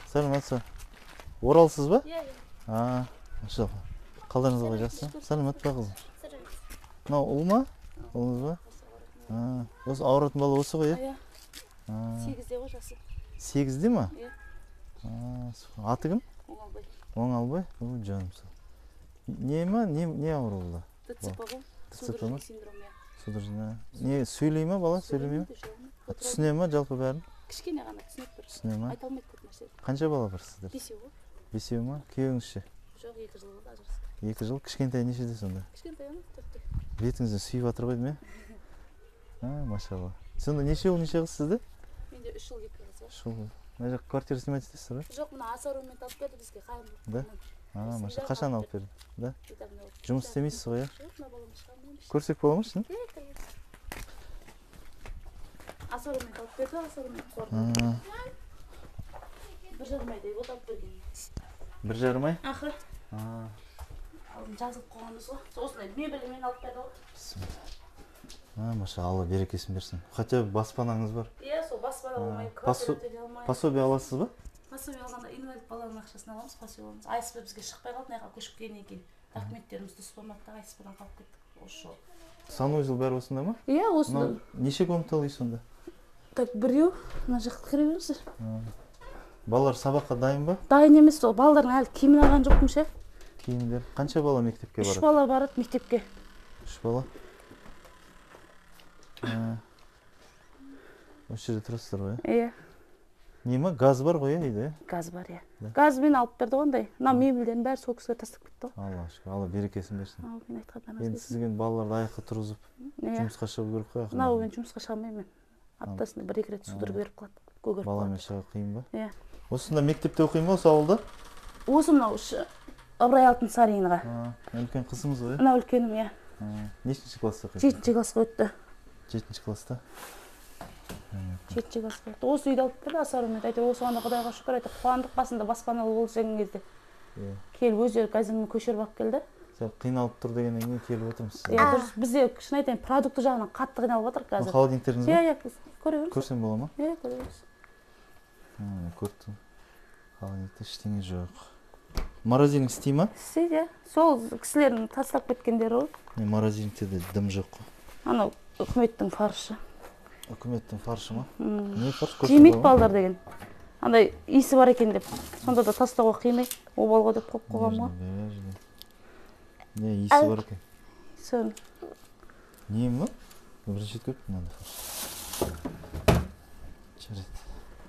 Сәлеметсіз. Оралсыз ба? Иә, иә. Машалла. Қалдарыңыз қалай, жақсы? Сәлемет па, қызым? Мынау ұл ма? Ұлыңыз ба? Осы ауыратын бала осы ғой, иә? Иә. 8-де ғой жасы. 8-де ма? Иә. Аты кім? Оңалбай. Оңалбай? О, жаным сол. Не ма? Не ауру бұл? ДЦП ғой. ДЦП ма? Синдром, иә. Судорожный. Не, сөйлей ма бала? Сөйлемей ма? Түсіне ма жалпы бәрін? Кішкене ғана түсінеді бір. Түсіне ма? Айта алмайды көп нәрсе. Қанша бала бар сіздер? 5 ғой. 5 ма? Күйеуіңіз ше? Жоқ, 2 жыл болды ажырасып. 2 жыл. Кішкентай нешеде сонда? Кішкентай ма? 4-те. Бетіңізден сүйіп жатыр ғой деймін, иә? Машалла. Сонда неше ұл, неше қыз сізде? Менде 3 ұл, 2 қыз бар. 3 ұл. Мына жақ квартира снимать етесіздер ғой? Жоқ, мына асарумен алып берді бізге қайырымдылық. Да? Маша, қашан алып берді? Да? Жұмыс істемейсіз ғой, иә? Жоқ, мына балам шыға. Көрсек бола ма шын? Иә, конечно. Асарумен алып берді, асарумен қорды. 1,5 айдай болды алып берген. 1,5 ай? Аха. Алдын жазылып қойғанбыз ғой. Осындай мебельмен алып берді ғой. Маша, Алла берекесін берсін. Хотя бы баспанаңыз бар. Иә, сол баспана болмай, квартира төлей алмай. Пособие аласыз ба? Пособие алғанда инвалид баланың ақшасын аламыз, пособие аламыз. АСП бізге шықпай қалды, мына жаққа көшіп келгеннен кейін документтеріміз дұрыс болмады да, АСП-дан қалып кеттік осы жолы. Санузел бәрі осында ма? Иә, осында. Неше комнаталы үй сонда? Так, біреу, мына жаққа кіре беріңіздер. Балалар сабаққа дайын ба? Дайын емес, сол балалардың әлі киімін алған жоқпын ше. Киімдер. Қанша бала мектепке барады? 3 бала барады мектепке. 3 бала. Осы жерде тұрасыздар ғой, иә? Иә. Не ма? Газ бар ғой, иә, үйде? Газ бар, иә. Газбен алып берді ғой ондай. Мына мебельдердің бәрі сол кісіге тастап кетті ғой. Аллаға шүкір, Алла берекесін берсін. Әумин, айтқандарыңыз. Енді сізге балаларды аяққа тұрғызып, жұмысқа шығу керек қой. Мынау мен жұмысқа шыға алмаймын мен. Аптасына 1-2 рет судырып беріп қалады. Көгеріп қалады. Баламен шығу қиын ба? Иә. Осында мектепте оқи ма, осы ауылда? Осы мынау Ыбырай Алтынсаринға. Үлкен қызыңыз ғой, иә? Мынау үлкенім, иә. Нешінші класста оқиды? 7 классқа өтті. 7 класста. 7 классқа өтті. Осы үйді алып берді асарумен. Әйтеуір осыған да Құдайға шүкір, әйтеуір қуандық, басында баспаналы болып жүрген кезде. Келіп өздері газонмен көшіріп алып келді. Сәл қиналып тұр дегеннен кейін келіп отырмыз. Иә, дұрыс. Бізде шын айтайын, продукты жағынан қатты қиналып жатырмыз қазір. Холодильниктеріңіз бар? Иә, иә, көре беріңіз. Көрсем бола ма? Иә, көре беріңіз. Көріп тұрмын. Холодильникте ештеңе жоқ. Морозильник істей ма? Істейді, иә. Сол кісілердің тастап кеткендері ғой. Морозильникте де дым жоқ қой. Анау үкіметтің фаршы. Үкіметтің фаршы ма? Не фарш? Жемейді балдар деген. Андай иісі бар екен деп. Сонда да тастауға қимай, обал ғой деп қойып қойғанмын ғой. Не иісі бар екен? Соны. Не ма? Бірінші рет көріп мынандай фарш. Жарайды.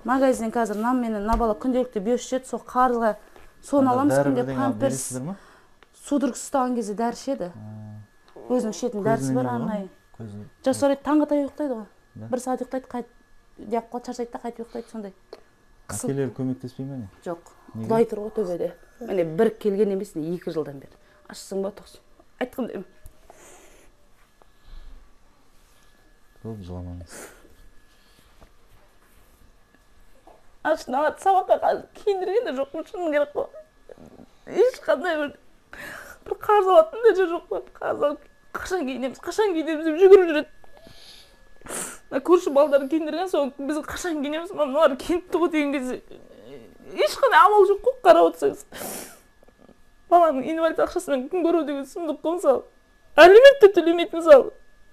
Магазин қазір нан менен мына бала күнделікті 500 жеті, сол қарызға соны аламыз күнде памперс. Судорог ұстаған кезде дәрі ішеді. Өзінің ішетін дәрісі бар арнайы. Жасар таңға таяу ұйықтайды ғой. 1 сағат ұйықтайды, қайтып неғып қалады, шаршайды да қайтып ұйықтайды сондай. Әкелері көмектеспей ме не? Жоқ. Құдай тұр ғой төбеде. Міне бір келген емес, 2 жылдан бері. Ашсың ба, тоқсың. Айтқандай. Көп жыламаңыз. Ашына сабаққа қазір киіндірген де жоқпын, шыны керек қой. Ешқандай бір қарыз алатын да жер жоқ қой. Қарыз алып қашан киінеміз, қашан киінеміз деп жүгіріп жүреді. Мына көрші балдарын киіндірген соң біз қашан киінеміз, мыналар киініпті ғой деген кезде ешқандай амал жоқ қой, қарап отырсаңыз. Баланың инвалид ақшасымен күн көру деген сұмдық қой мысалы. Алимент те төлемейді мысалы.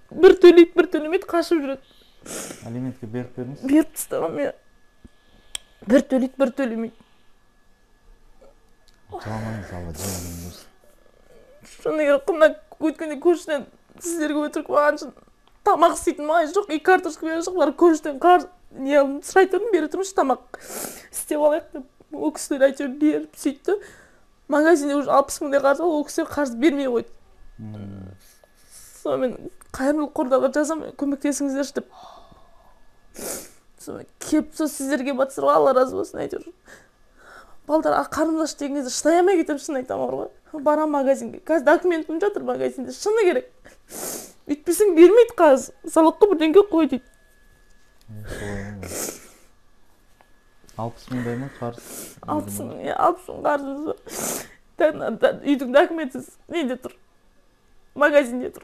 Бір төлейді, бір төлемейді, қашып жүреді. Алиментке беріп бердіңіз? Беріп тастағанмын, иә. Бір төлейді, бір төлемейді. Жыламаңыз, Алла жеңілдігін берсін. Шыны керек қой, мына өткенде көршіден сіздерге өтірік маған шын тамақ істейтін май жоқ, и картошка берген жоқ, барып көршіден қар не алдым, сұрай тұрдым, бере тұрыңызшы тамақ істеп алайық деп. Ол кісілер әйтеуір беріп сөйтті. Магазинде уже 60 мыңдай қарыз бар, ол кісілер қарыз бермей қойды. Сонымен қайырымдылық қордарға жазамын, көмектесіңіздерші деп. Сонымен келіп сол сіздерге батсыр ғой, Алла разы болсын әйтеуір. Балдар қарным аш деген кезде шыдай алмай кетемін, шын айтамын ғой. Барамын магазинге. Қазір документім жатыр магазинде, шыны керек. Өйтпесең бермейді қазір. Салыққа бірдеңе қой дейді. 60 мыңдай ма қарыз? 60 мың, иә, 60 мың қарызымыз бар. Үйдің документсіз неде тұр? Магазинде тұр.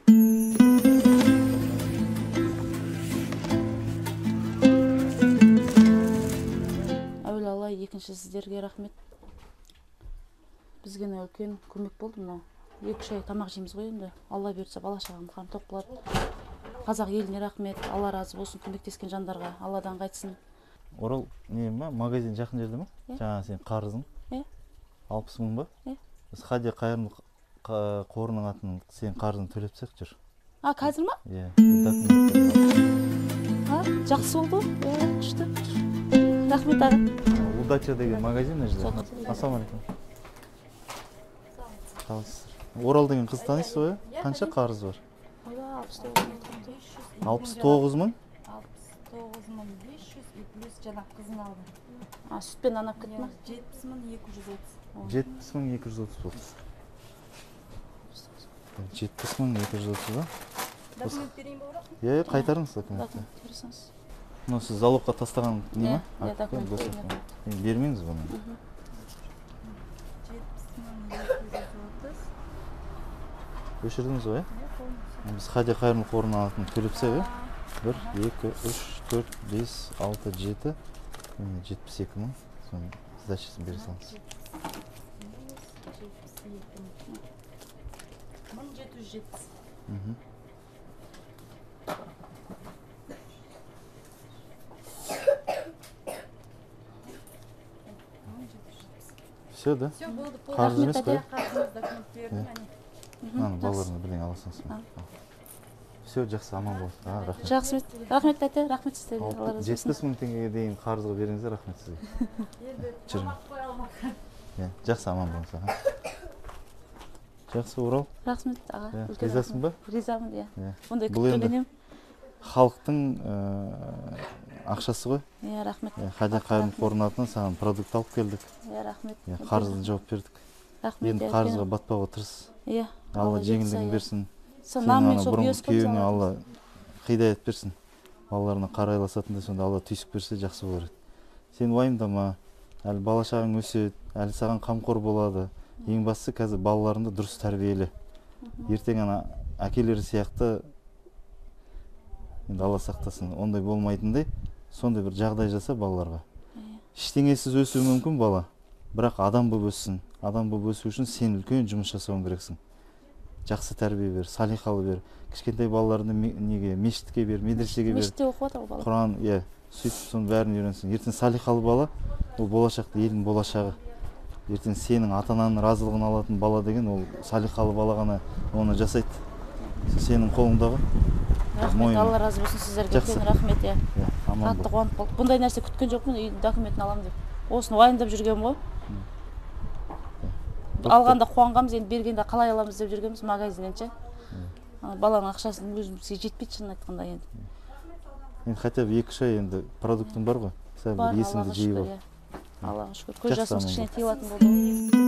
Әуелі Алла, Екінші сіздерге рахмет. Бізге үлкен көмек болды мынау. 2-3 ай тамақ жейміз ғой енді. Алла бұйыртса бала шағам қарны тоқ болады. Қазақ еліне рахмет. Алла разы болсын көмектескен жандарға. Алладан қайтсын. Орал не ма? Магазин жақын жерде ма? Жаңа сен қарызың. 60 мың ба? Біз Хадия қайырымдылық қорының атынан сен қарызын төлеп тастайық жүр. А, қазір ма? Иә. Жақсы болды. Күшті. Рахмет аға. Удача деген магазин мына жерде. Ассалаумағалейкум. Қалайсыздар? Орал деген қыз танисыз ғой? Қанша қарыз бар? 69 мың? 69 мың 500 и плюс жаңа қызын алдым. А, сүтпен нан алып кетті ма? 70 мың 230. 70 мың 230 болды. 70 мың 230 ба? Документ берейін ба, Орал? Иә, қайтарыңыз документті. Мынау сіз залогқа тастаған не ма? Иә, документ. Бермеңіз бұны. 70 мың 230. Өшірдіңіз ғой, иә? Біз Хадия қайырымдылық қорының атынан төлеп тастайық, иә? 1, 2, 3, 4, 5, 6, 7, 72 мың. Соның сдачасын бере салыңыз. 72 мың. 1770. Все, да? Все болды. Қарыз емес қой? Қарызымыз документ бердім, әне. Мынаны балаларына бірдеңе ала салыңыз. Все, жақсы, аман болыңыз. Рахмет. Жақсы, рахмет тәте, рахмет сіздерге. Алла разы болсын. 70 мың теңгеге дейін қарызға беріңіздер, рахмет сізге. Енді тамақ қоя алмадық. Жақсы, аман болыңыз. Жақсы, Орал. Рахмет аға. Ризасың ба? Ризамын, иә. Ондай Бұл күткен енді едім. халықтың ақшасы ғой. Иә, рахмет. Хадия қайырымдылық қорының атынан саған продукт алып келдік. Иә, рахмет. Қарызын жауап бердік. Рахмет. Енді қарызға батпауға тырыс. Иә. Алла жеңілдігін берсін. Сол нан мен сол бұрынғы биос күйеуіңе Алла хидаят берсін. Балаларына қарайласатындай сонда Алла түйсік берсе жақсы болар еді. Сен уайымдама, әлі бала шағаң өседі, әлі саған қамқор болады. Ең бастысы қазір балаларыңды дұрыс тәрбиеле. Ертең ана әкелері сияқты, енді Алла сақтасын, ондай болмайтындай сондай бір жағдай жаса балаларға. Ештеңесіз өсуі мүмкін бала, бірақ адам болып өссін. Адам болып өсу үшін сен үлкен жұмыс жасауың керексің. Жақсы тәрбие бер, салиқалы бер. Кішкентай балаларды неге, мешітке бер, медресеге бер. Мешітте оқып жатыр ғой бала. Құран, иә, сөйтіп соның бәрін үйренсін. Ертең салиқалы бала, ол болашақты, елдің болашағы. Ертең сенің ата-ананың разылығын алатын бала деген ол салиқалы бала ғана оны жасайды. Сенің қолыңдағы. Рахмет, Алла разы болсын сіздерге. Жақсы. Үлкен рахмет, иә. Иә, аман Қатты бол. қуанып қалдық. Бұндай нәрсе күткен жоқпын, үйдің документін аламын деп. Осыны уайымдап жүргенмін ғой. Алғанда қуанғанбыз, енді бергенде қалай аламыз деп жүргенбіз магазиннен ше. Баланың ақшасын өзімізге жетпейді шынын айтқанда енді. Енді хотя бы 2-3 ай енді продуктың бар ғой. Сәл бір Бар, есіңді Аллаға жиып шүкір, ал. иә. Аллаға шүкір. Көз Жақсы, жасымыз аман кішкене бол. тыйылатын болды ғой.